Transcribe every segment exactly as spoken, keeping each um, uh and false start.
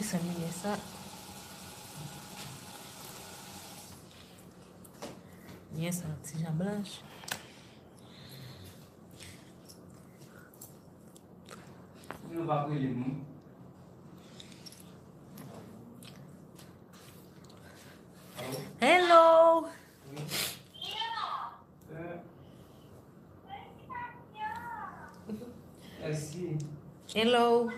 Sa limyè sa. Limyè sa ti jan blanch. Yo pa rele m. Hello. Hello.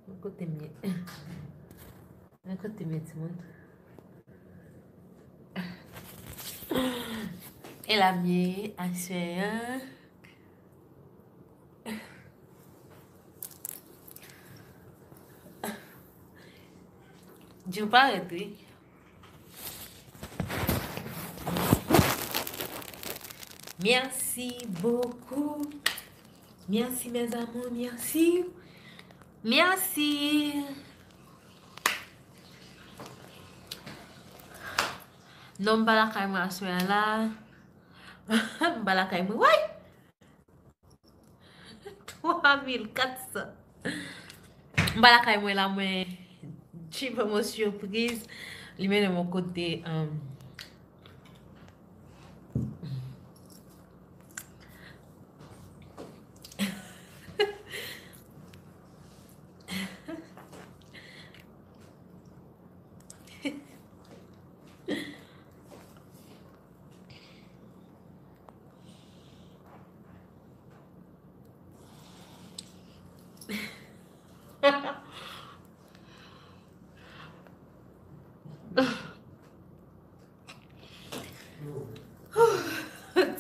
Mwen kote m ye? Mwen kote m ye, timoun? E la m ye, aswè an. Djou parèt, wi. Merci beaucoup. Merci, mes amours, merci. Merci. Non, m pa lakay mwen aswè a la. M pa lakay mwen. Way! Twa mil kat san. M pa lakay mwen la, mwen. Tchipa, mon surprise. Li mennen mwen kote, um,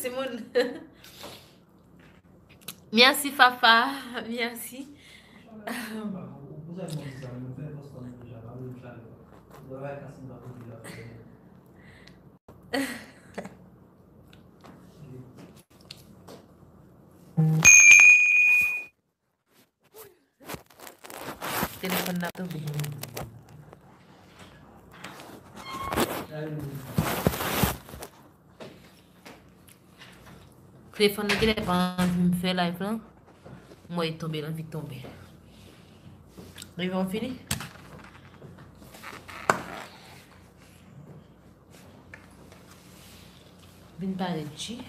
Timoun. Mèsi, Fafa. Mèsi. Telefòn nan ap tonbe. Telefòn nan genlè pa anvi m fè live lan. M wè l tonbe, l anvi tonbe. Live lan fini? Vin parèt, G.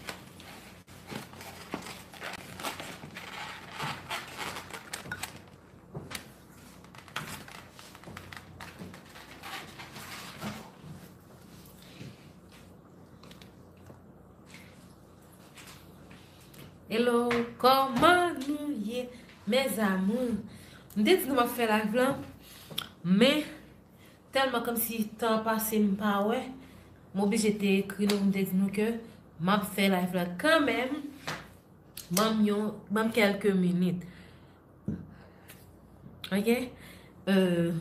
Hello, kòman nou ye, mes amours? M te di nou m ap fè live lan, men tèlman kòmsi tan an pase m pa wè, m oblije te ekri nou, m te di nou ke m ap fè live la kanmenm. Ban m yon, ban m kèlke minit. Ok? Euh,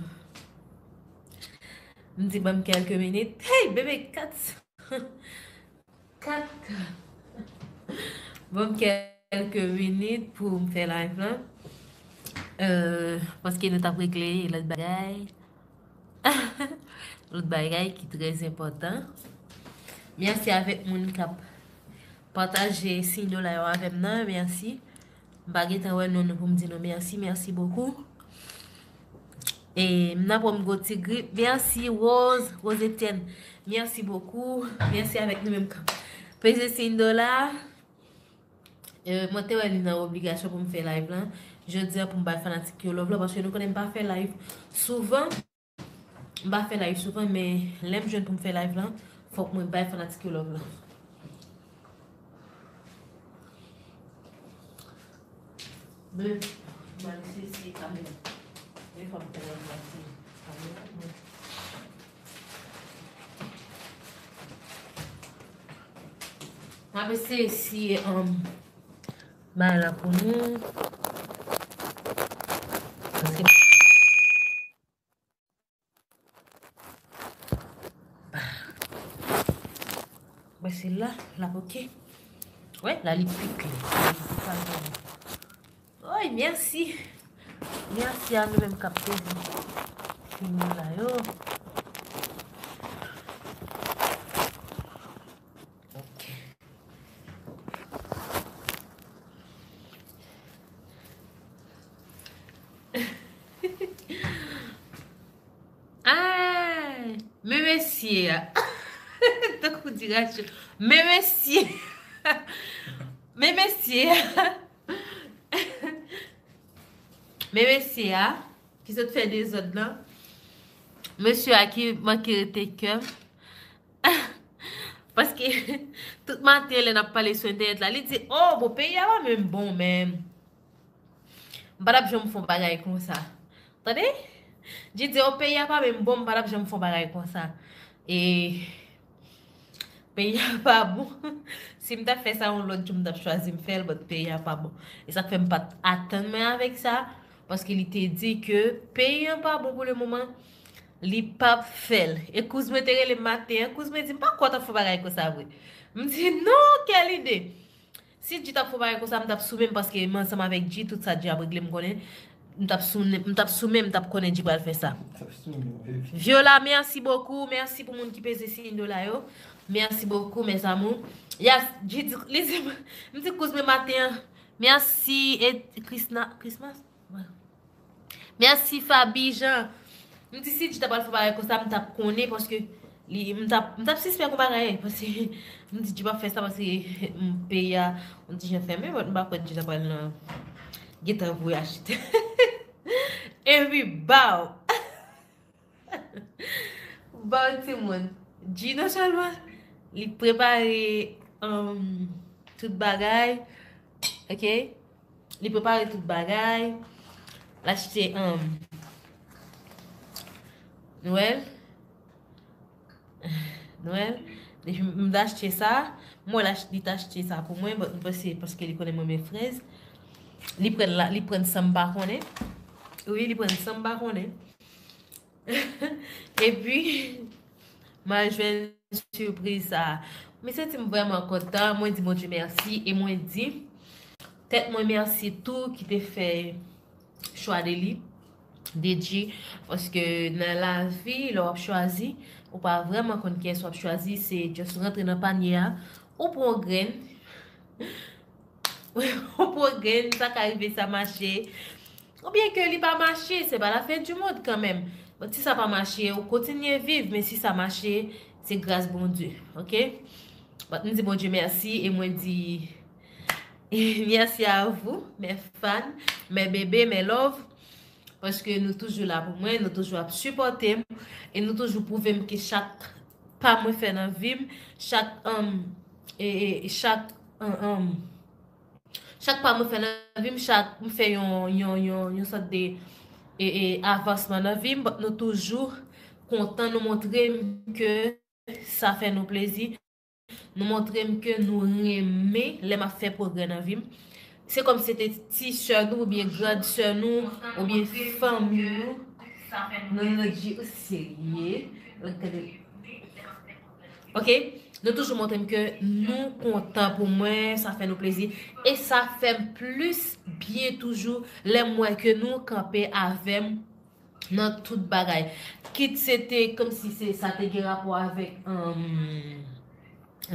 m di ban m kèlke minit. Hey, bebe, kat. Kat, kat. Ban m kèlke minit pou m fè live lan. Euh, paske nou t ap regle lòt bagay. Lòt bagay ki trè enpòtan. Mèsi avèk moun k ap pataje siy dola yo avè m nan. Mèsi. M pa gentan wè non nou pou m di nou mèsi. Mèsi bokou. E m nan pran m gwo ti grip. Mèsi, Rose, Rose Etienne. Mèsi bokou. Mèsi avèk nou menm k ap peze siy dola. Euh, mwen te wè li nan obligasyon pou m fè live lan. Jodi a pou m bay fanatik yo love lan, paske nou konnen m pa fè live souvan. M pa fè live souvan, men lè m jwenn pou m fè live lan, fòk mwen bay fanatik yo love lan. Men, m al eseye siye kamera. Men fò m fè lòt pati kamera mwen. M ap eseye siye, um, bagay la pou nou. Paske Mwen se la, la, ok. Wè, la li pi klè. Oy, mèsi. Mèsi a nou menm k ap peze fim la yo. Men mesye a. Tankou di Rachel. Men mesye. Men mesye a. Men mesye a. Ki sot fè dezòd lan. Mesye a ki manke rete kè m. Paske tout maten lè n ap pale sou entènèt la, li di, oh, bon, peyi a pa menm bon, men m pa t ap janm fè yon bagay konsa. Tande? Li di, oh, peyi a pa menm bon, m pa t ap janm fè yon bagay konsa. E peyi a pa bon. Si m ta fè sa yon lòt jou, m t ap chwazi m fè l, but peyi a pa bon. E sa k fè m pa t atann mwen avèk sa, paske li te di ke peyi an pa bon pou le moman, li p ap fè l. E kouz mwen te rele m maten an, kouz mwen di, m pa kwè w t ap fè bagay konsa vre. M di, non, kèl ide! Si Dji t ap fè bagay konsa, m t ap sou men m, paske m ansanm avèk Dji, tout sa Dji ap regle, m konnen. M t ap sou, m t ap sou men m, m t ap konnen Dji pral fè sa. Viola, merci beaucoup. Mèsi pou moun ki peze siy dola yo. Merci beaucoup, mes amours. Yes, Dji di, li di, m di kouz mwen maten an. Mèsi, e Krisna, Christmas? Mèsi, Faby Jean. M di si Dji ta pral fè bagay konsa, m t ap konnen, paske li, m t ap, m t ap sispèk yon bagay, paske m di Dji p ap fè sa, paske m, peyi a yon ti jan fèmen, but m pa kwè Dji ta pral nan gentan voye achte. Epi, baw! Baw, timoun. Dji non sèlman, li prepare, um, tout bagay, ok? Li prepare tout bagay. L achte, um, Nwèl. Nwèl. Depi m, m t achte sa. M wè l ach-, li t achte sa pou mwen, but m panse paske li konnen m renmen frèz. Li pran la, li pran san m pa konnen. Wi, li pran san m pa konnen. Epi, m al jwenn sipriz sa a. M santi m vrèman kontan. Mwen di Bondye mèsi e mwen di tèt mwen mèsi tou ki te fè chwa de li, de Dji. Paske nan lavi, lè w ap chwazi, ou pa vrèman konn kiyès w ap chwazi. Se just rantre nan panye a, ou pran yon grenn, ou pran grenn, sa ka rive sa mache. Oubyen ke li pa mache, se pa la fin du monde kanmenm. But si sa pa mache, ou kontinye viv, men si sa mache, se gras Bondye, ok? But m di Bondye mèsi e mwen di mèsi a vou, mes fans, mes bébés, mes love, paske nou toujou la pou mwen, nou toujou ap sipòte m, e nou toujou pwouve m ke chak pa mwen fè nan vi m, chak, um, e, e, chak, um, um, chak pa mwen fè nan vi m, chak m fè yon, yon, yon, yon sòt de, e, e, avansman nan vi m, but nou toujou kontan, nou montre m ke sa fè nou plezi, nou montre m ke nou renmen lè m ap fè pwogrè nan vi m. Se kòm se te ti sè nou oubyen grand sè nou, oubyen fanmi nou. Non, non, Dji, ou serye? Ok? Nou toujou montre m ke nou kontan pou mwen, sa fè nou plezi. E sa fè m plis byen toujou lè m wè ke nou kanpe avè m nan tout bagay. Kit se te kòmsi se sa te gen rapò avèk, um,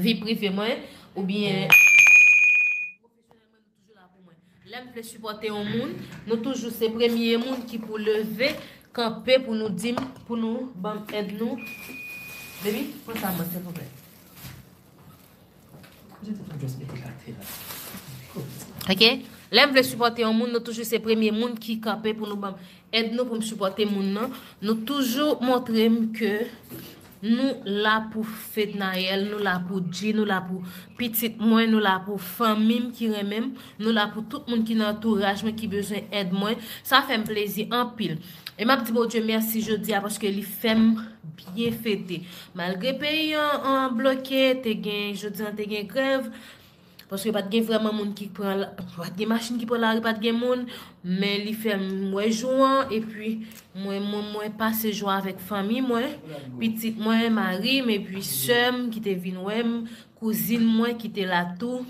vi prive mwen, oubyen pwofesyonèlman, nou toujou la pou mwen. Lè m vle sipòte yon moun, nou toujou se premye moun ki pou leve kanpe pou nou di m, pou nou ban m èd nou. Baby, pran sa mwen, silvouplè. Ok? Lè m vle sipòte yon moun, nou toujou se premye moun ki kanpe pou nou ban m èd nou, pou m sipòte moun nan. Nou toujou montre m ke nou la pou Fednaelle, nou la pou Dji, nou la pou pitit mwen, nou la pou fanmi m ki renmen m, nou la pou tout moun ki nan antouraj mwen, ki bezwen èd mwen. Sa fè m plezi anpil. E m ap di Bondye mèsi jodi a paske li fè m byen fete. Malgre peyi an, an bloke, te gen, jodi an te gen grèv, paske pa t gen vrèman moun ki pran la, pa t gen machin ki pran lari, pa t gen moun, men li fè m wè jou an, epi mwen, mwen, mwen pase jou avèk fanmi mwen, pitit mwen, mari m, epi sè m ki te vin wè m, kouzin mwen ki te la tou.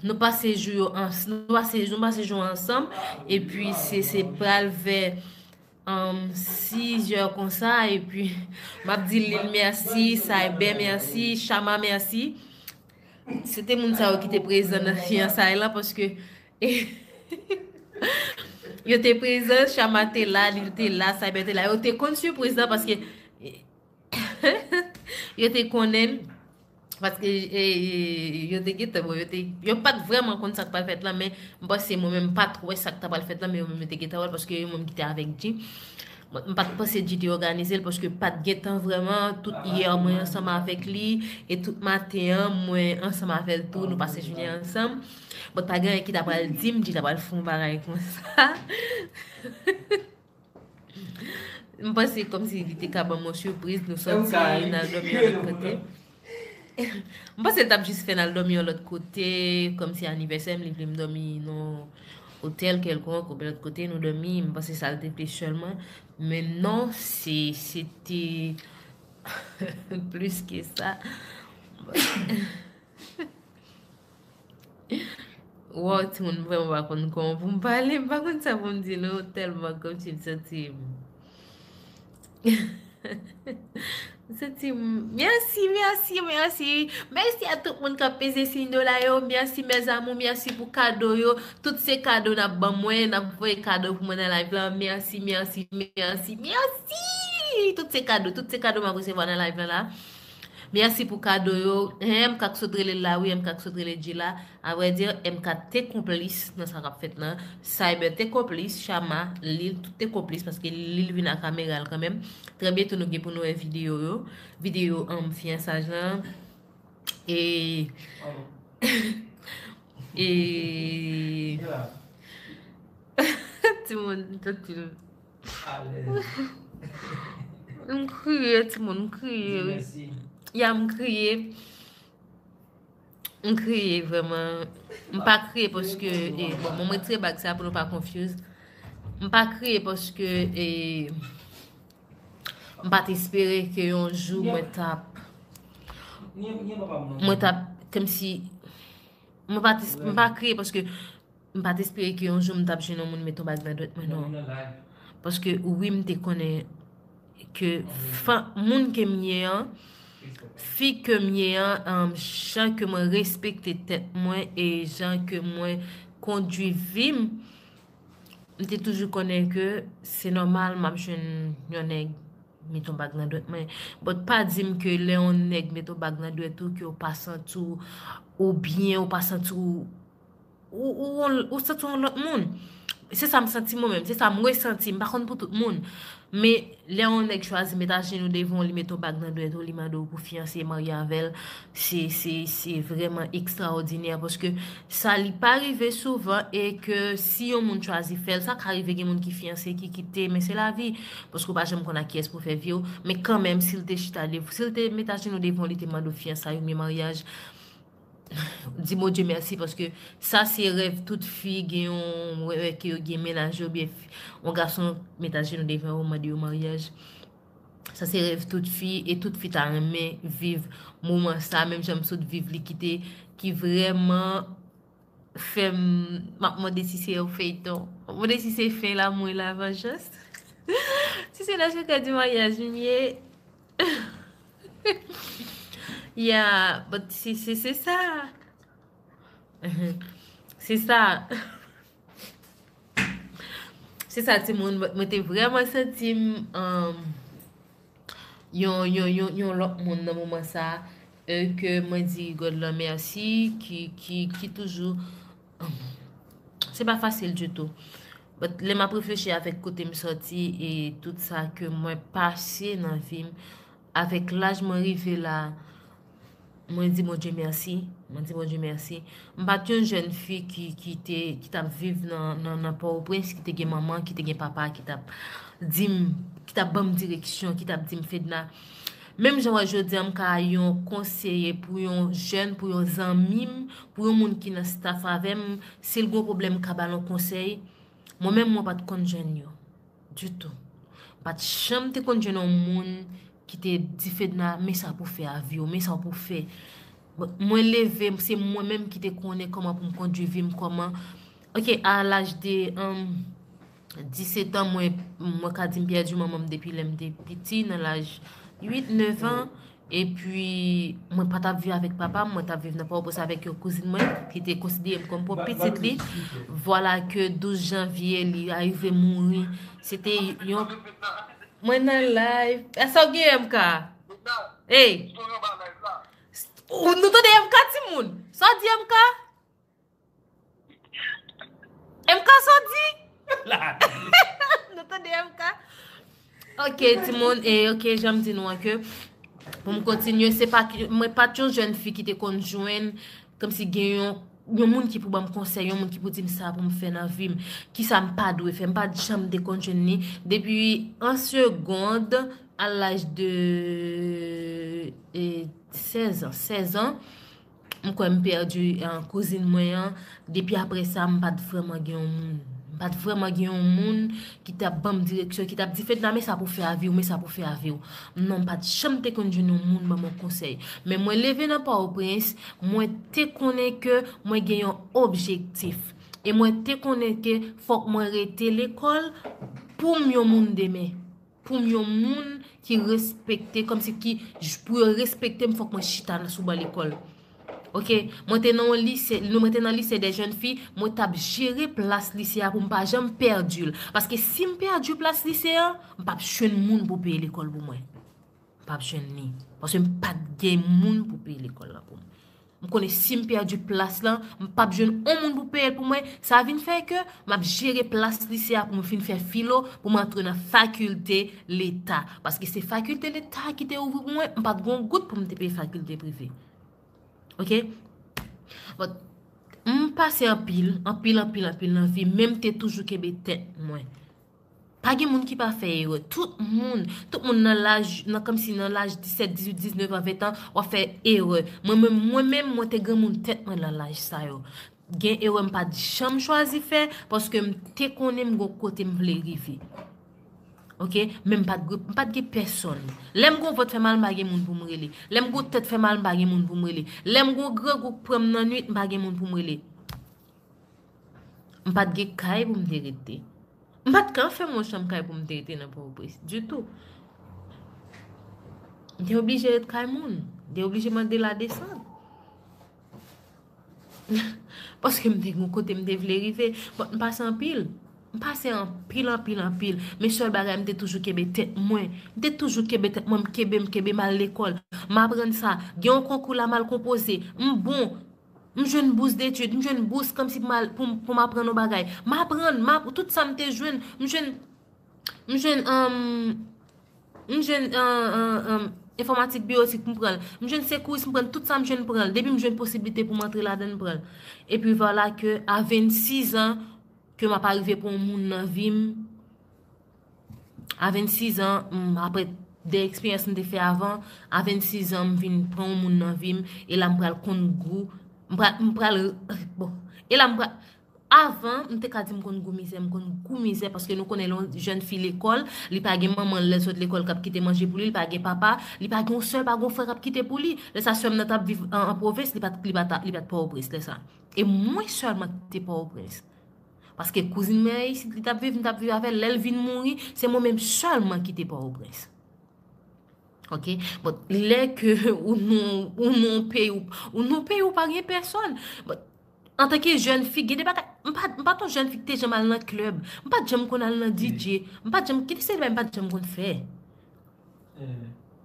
Nou pase jou yo ans-, nou pase, nou pase jou ansanm, epi se, se pral vè, um, sizè konsa, epi m ap di Lil mèsi, Cyber mèsi, Chama mèsi. Se te moun sa yo ki te prezan nan fiyansay lan, paske yo te prezan, Chama te la, Lil te la, Cyber te la. Yo te konn sipriz lan, paske, e, Yo te konnen l. Paske e, e, yo te gentan, bon, yo te, yo pa t vrèman konn sa k pral fèt la, men m panse mwen menm m pa t wè sa k ta pral fèt la, men yo menm yo te gentan wè l paske yo menm ki te avèk G. Mwen, m pa t panse G te òganize l paske pa t gentan vrèman. Tout yè mwen ansanm avèk li e tout maten an mwen ansanm avè l tou, nou pase jounen an ansanm. Bon, pa gen anyen ki ta pral di m, G ta pral fè yon bagay konsa. M panse kòmsi li te ka ban m yon sipriz, nou sòti, n al dòmi yon lòt kote. M panse l t ap jis fè n al dòmi yon lòt kote, kòmsi anivèsè m, li vle m dòmi nan yon otèl kèlkonk, oubyen lòt kote nou dòmi, m panse sa l te vle sèlman. Men non, se, se te plis ke sa. Waw, timoun, m vrèman pa konn kòman pou m pale, m pa konn sa pou m di nou, tèlman kòmsi m santi m. M santi m, mèsi, mèsi, mèsi. Mèsi a tout moun k ap peze siy dola yo. Mèsi, mes amours, mèsi pou kado yo. Tout se kado n ap ban mwen, n ap voye kado pou mwen nan live la. Mèsi, mèsi, mèsi, mèsi. Tout se kado, tout se kado m ap resevwa nan live la la. Mèsi pou kado yo. Hen, M K k sot rele l la, wi, M K k sot rele G la. Avrèdi, M K te konplis nan sa k ap fèt lan. Cyber te konplis, Chama, Lil, tout te konplis, paske Lil vin ak kamera l kanmenm. Trè byento nou gen pou nou wè videyo yo. Videyo, um, fiyansaj lan. E, e, timoun, timoun. M kriye, timoun, m kriye, wi. Ya, m kriye. M kriye, vrèman. M pa kriye paske, e, bon, mwen retire bag sa pou nou pa confuse. M pa kriye paske, e, m pa t espere ke yon jou mwen t ap, mwen t ap, kòmsi, mwen pa t es-, m pa kriye paske m pa t espere ke yon jou m t ap jwenn yon moun met yon bag nan dwèt mwen, non. Paske wi, m te konnen ke fan, moun ke m ye an, fi ke m ye an, um, jan ke mwen respekte tèt mwen e jan ke mwen kondui vi m, m te toujou konnen ke se nòmal m ap jwenn yon nèg met yon bag nan dwèt mwen. But pa di m ke lè yon nèg met yon bag nan dwèt ou, ke w pa santi w, ou byen, ou pa santi w, ou, ou, ou, ou santi w yon lòt moun. Se sa m santi mwen menm, se sa m resanti, m pa konn pou tout moun. Men lè yon nèg chwazi met ajenou devan w, li met yon bag nan dwèt ou, li mande w pou fiyanse, marye avè l, se, se, se vrèman ekstraòdinè, paske sa li pa rive souvan e ke si yon moun chwazi fè l, sa ka rive gen moun ki fiyanse, ki kite, men se lavi, paske w pa janm konn ak kiyès pou fè vi w. Men kanmenm, si l te chita dev-, si l te met ajenou devan w, li te mande w fiyansay oubyen maryaj, di Bondye mèsi, paske sa se rèv tout fi gen yon, wè, wè ke yo gen mennaj yo, oubyen fi, yon gason met ajenou devan yo, mande yo maryaj. Sa se rèv tout fi, e tout fi ta renmen viv moman sa, menm jan m sot viv li, ki te, ki vrèman fè m, m ap mande si se yon feyton. M ap mande si se fen lanmou e lavanjans. Si se nan chapitè di maryaj m ye. Yeah, but se, se, se sa. Se sa. Se sa, timoun, but mwen te vrèman santi m, um, yon, yon, yon, yon lòt moun nan moman sa, e ke mwen di God lan mèsi, ki, ki, ki toujou, um, se pa fasil ditou. But lè m ap reflechi avèk kote m sòti e tout sa ke mwen pase nan vi m, avèk laj mwen rive la, mwen di Bondye mèsi. Mwen di Bondye mèsi. M pa t yon jèn fi ki, ki te, ki t ap viv nan, nan, nan Pòtoprens, ki te gen manman, ki te gen papa, ki t ap di m, ki t ap ban m direksyon, ki t ap di m, Fedna, menm jan w wè jodi a, m ka yon konseye pou yon jèn, pou yon zanmi m, pou yon moun ki nan staff avè m, si l gen yon pwoblèm, m ka ba l yon konsèy. Mwen menm, mwen pa t konn jwenn yo. Ditou. M pa t janm te konn jwenn yon moun ki te di, Fedna, men sa pou w fè a vi w, men sa pou w fè. Bon, mwen leve, se mwen menm ki te konnen kòman pou m kondui vi m, kòman. Ok, a laj de, um, disèt an, mwen, mwen ka di m pèdi manman m depi lè m te piti, nan laj uit, nèf an. Epi, mwen pa t ap viv avèk papa m, mwen t ap viv nan Pòtoprens avèk yon kouzin mwen, ki te konsidere m kòm pwòp pitit li. Vwala ke douz janvye, li arive mouri. Se te yon, mwen nan live. Sa w gen, M K? Hey, nou tande M K, timoun? Sa w di, M K? M K, sa w di? Nou tande, M K? Ok, timoun, e ok, jan m di nou an ke pou m kontinye, se pa ki, mwen pa t yon jèn fi ki te konn jwenn, kòmsi gen yon, yon moun ki pou ban m konsèy, yon moun ki pou di m sa pou m fè nan vi m, kisa m pa dwe fè. M pa t janm te konn jwenn li. Depi an segond, a laj de, e, sèz an, sèz an, m kwè m pèdi, e, kouzin mwen an. Depi apre sa, m pa t vrèman gen yon moun. M pa t vrèman gen yon moun ki t ap ban m direksyon, ki t ap di, "Fedna, men sa pou fè a vi w, men sa pou fè a vi w." Non, m pa t janm te konn jwenn yon moun ban m yon konsèy. Men mwen leve nan Pòtoprens, mwen te konnen ke mwen gen yon objektif. E mwen te konnen ke fòk mwen rete lekòl pou m yon moun demen. Pou m yon moun ki respekte, kòmsi ki, pou yo respekte m, fòk mwen chita nan sou ban lekòl. Ok, mwen te nan yon lise, nou, mwen te nan lise de jèn fi, mwen t ap jere plas lise a pou m pa janm pèdi l. Paske si m pèdi plas lise a, m p ap jwenn moun pou peye lekòl pou mwen. M p ap jwenn li. Paske m pa t gen moun pou peye lekòl la pou mwen. M konnen si m pèdi plas lan, m p ap jwenn on moun pou peye l pou mwen. Sa vin fè ke m ap jere plas lise a pou m fin fè filo, pou m antre nan fakilte Leta. Paske se fakilte Leta ki te ouvri pou mwen, m pa t gen yon goud pou m te peye fakilte prive. Ok? But, m pase anpil, anpil, anpil, anpil nan vi, men m te toujou kenbe tèt mwen. Pa gen moun ki pa fè erè. Tout moun, tout moun nan laj, nan kòmsi nan laj disèt, dizuit, diznèf an, ven an, w ap fè erè. Mwen menm, mwen menm, mwen te granmoun tèt mwen nan laj sa yo. Gen erè m pa t janm chwazi fè, paske m te konnen m gon kote m vle rive. Ok? Men m pa t, m pa t gen pèsonn. Lè m gon vant fè mal, m pa gen moun pou m rele. Lè m gon tèt fè mal, m pa gen moun pou m rele. Lè m gon grangou k pran m nan nwit, m pa gen moun pou m rele. M pa t gen kay pou m te rete. M pa t ka fè m yon chanm kay pou m te rete nan Pòtoprens, ditou. M te oblije ret kay moun. M te oblije mande ladesann. Paske m te gen yon kote m te vle rive. But m pase anpil. M pase anpil, anpil, anpil. Men sèl bagay, m te toujou kenbe tèt mwen. M te toujou kenbe tèt mwen, m kenbe, m kenbe, m al lekòl. M aprann sa. Gen yon konkou la, m al konpoze. M bon. M jwenn bous detid, m jwenn bous kòmsi pou m al, pou m, pou m aprann yon bagay. M aprann, m ap, tout sa m te jwenn, m jwenn, m jwenn, um, m jwenn, uh, uh, um, enfòmatik biyotik, m pran l. M jwenn sekouris, m pran l. Tout sa m jwenn, pran l. Depi m jwenn posiblite pou m antre ladan l, m pran l. Epi vwala ke a vennsis an, ke m ap arive pran yon moun nan vi m. A vennsis an, m, apre de eksperyans m te fè avan, a vennsis an, m vin pran yon moun nan vi m, e la m pral konn gou, m pral, m pral, bon, e la m pral, avan, m te ka di m konn gou mizè, m konn gou mizè, paske nou konnen lè yon jèn fi lekòl, li pa gen manman l lè l sot lekòl k ap kite manje pou li, li pa gen papa, li pa gen yon sè, pa gen yon frè k ap kite pou li. Lè sa, sè m nan t ap viv an, an pwovens, li pa t, li pa t, li pa t Pòtoprens lè sa. E mwen sèlman ki te Pòtoprens. Paske kouzin mwen an isit, li t ap viv, m t ap viv avè l. Lè l vin mouri, se mwen menm sèlman ki te Pòtoprens. Ok? Bon, lè ke ou nan, ou nan peyi, ou, ou nan peyi, ou pa gen pèsonn. Bon, antanke jèn fi, gen de bagay, m pa, m pa t yon jèn fi ki te janm al nan klèb. M pa t janm konn al nan D J. M pa t janm, gen de seri de bagay m pa t janm konn fè.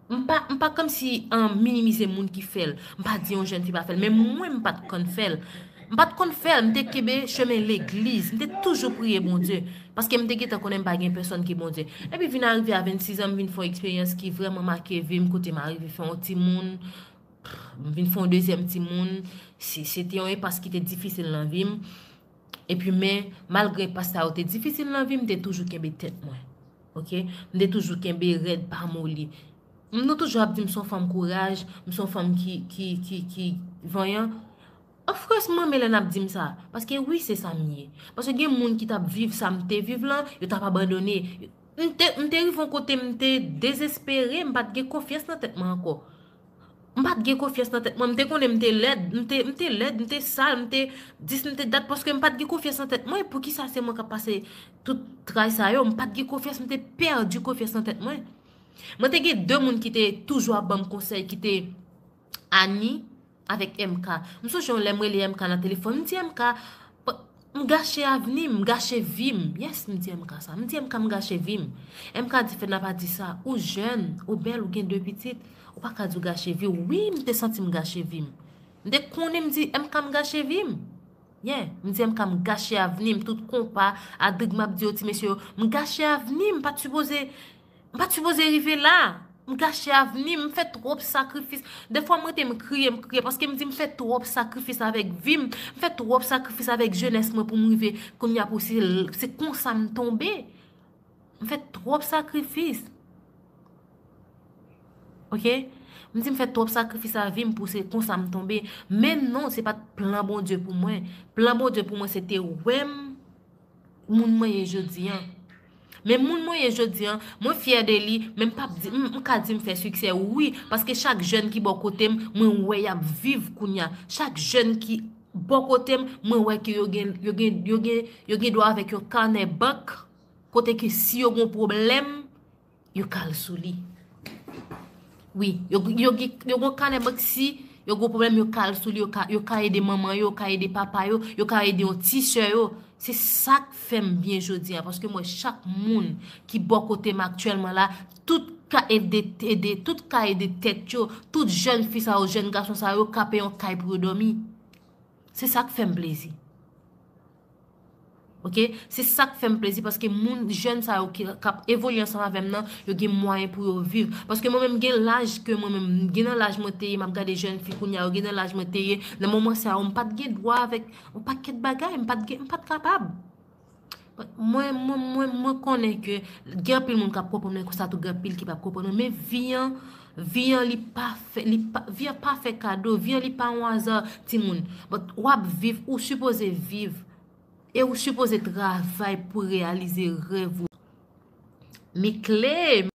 M pa, m pa kòmsi, um, minimize moun ki fè l. M pa di yon jèn fi pa fè l, men mwen, m pa t konn fè l. M pa t konn fè l, m te kenbe chemen legliz. M te toujou priye Bondye. Paske m te gentan konnen m pa gen pèsonn ke Bondye. Epi vin arive a vennsis an, m vin fè yon eksperyans ki vrèman make vi m, kote m arive fè yon timoun. M vin fè yon dezyèm timoun. Se, se te yon enpas ki te difisil nan vi m. Epi men, malgre enpas sa yo te difisil nan vi m, m te toujou kenbe tèt mwen. Ok? M te toujou kenbe rèd, pa moli. M, nou toujou ap di m se yon fanm kouraj, m se yon fanm ki, ki, ki, ki vanyan. Of course, m renmen lè n ap di m sa. Paske wi, se sa m ye. Paske gen moun ki t ap viv sa m te viv lan, yo t ap abandone. M te, m te rive yon kote m te dezespere, m pa t gen konfyans nan tèt mwen ankò. M pa t gen konfyans nan tèt mwen. M te konnen m te lèd, m te, m te lèd, m te sal, m te dis, m te dat, paske m pa t gen konfyans nan tèt mwen. Poukisa se mwen k ap pase tout tray sa yo? M pa t gen konfyans, m te pèdi konfyans nan tèt mwen. Mwen te gen de moun ki te toujou ap ban m konsèy, ki te Annie avèk M K. M sonje yon lè m rele M K nan telefòn, m di M K, pa, M gache avni m, m gache vi m. Yes, m di M K sa. M di M K m gache vi m. M K di, Fedna, pa di sa. Ou jèn, ou bèl, ou gen de pitit. Ou pa ka di w gache vi w. Wi, m te santi m gache vi m. M te konnen m di M K m gache vi m. Yeah, m di M K m gache avni m, tout konpa, adrig m ap di yo, ti mesye yo, m gache avni m, m pa t sipoze, m pa t sipoze rive la. M gache avni m, m fè twòp sakrifis. Dèfwa m rete m kriye, m kriye, paske m di m fè twòp sakrifis avèk vi m, m fè twòp sakrifis avèk jenès mwen pou m rive kounye a pou se, se konsa m tonbe. M fè twòp sakrifis. Ok? M di m fè twòp sakrifis a vi m pou se konsa m tonbe. Men non, se pa t plan Bondye pou mwen. Plan Bondye pou mwen se te wè m moun mwen ye jodi an. Men moun mwen ye jodi an, mwen fyè de li, men m p ap di, m, m ka di m fè siksè, wi, paske chak jèn ki bò kote m, mwen wè y ap viv kounye a. Chak jèn ki bò kote m, mwen wè ke yo gen, yo gen, yo gen, yo gen dwa avèk yon kanè bank, kote ke si yo gen yon pwoblèm, yo ka al sou li. Wi, yo, yo, yo, yo gen kanè bank, si yo gen pwoblèm, yo ka al sou li, yo ka, yo ka ede manman yo, yo ka ede papa yo, yo ka ede yon ti sè yo. Se sa k fè m byen jodi a, paske m wè chak moun ki bò kote m aktyèlman la, tout ka ede, ede, tout ka ede tèt yo, tout jèn fi sa yo, jèn gason sa yo, ka peye yon kay pou yo dòmi. Se sa k fè m plezi. Ok? Se sa k fè m plezi, paske moun, jèn sa yo ki, k ap evolye ansanm avè m nan, yo gen mwayen pou yo viv. Paske mwen menm gen laj ke mwen menm, gen nan laj mwen te ye, m ap gade jèn fi kounye a, yo gen nan laj mwen te ye, nan moman sa yo, m pa t gen dwa avèk yon pakèt bagay, m pa t gen, m pa t kapab. Mwen, mwen, mwen, mwen konnen ke gen anpil moun k ap konprann mwen, konsa tou gen anpil ki p ap konprann mwen, men vi an, vi an li pa fè, li pa, vi an pa fè kado, vi an li pa yon aza, timoun. But w ap viv, ou sipoze viv. E ou sipoze travay pou reyalize rèv ou. Mi kle.